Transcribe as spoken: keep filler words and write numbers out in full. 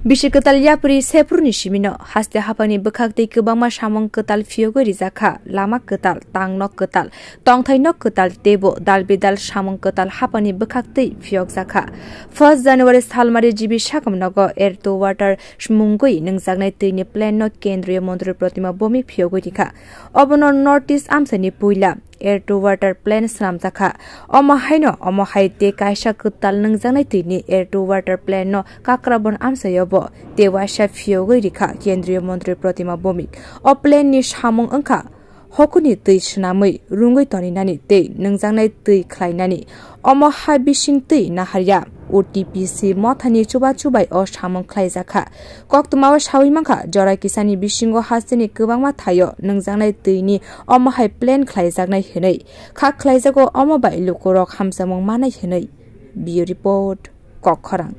Bisi kwtal yapri sephuru ni simi no haste haphang ni bwkhak twi kwbangma samung kwtal phiyogwi rijak kha. Lama kwtal, tang nok kwtal, tongthai nok kwtal teibo dal bidal samung kwtal haphang ni bwkhak twi phiyokjak kha. First January salmari G B Sakamnogo air to water mungwi nwngjaknai twi ni plan no Kendriya Montri Protima Bhowmik phiyogwi rikha. Obono North East amchaini puila air to water plant swnamjakha. Omo haino omo hai tei kaisa kwtal nwngjaknai twini air to water plant no Kakrabon amchaio bo tei waisa phiyogwi rikha Kendriya Montri Protima Bhowmik. O plant ni samung wngkha hokuni twi swnamwi rwngwi toninani tei nwngjaknai twi khlainani. Omo ha bising twi naharya. O T P C mothani chubachu bai o samung khlaijakha. Koktwmao sawi mankha, jora kisani bisingo hasteni kwbangma thaio nwngjaknai twini omo hai plan khlaijaknai hwnwi. Kha khlaijago omo bai lukurok hamjakmung manai hwnwi. Bureau Report, Kokkhorang.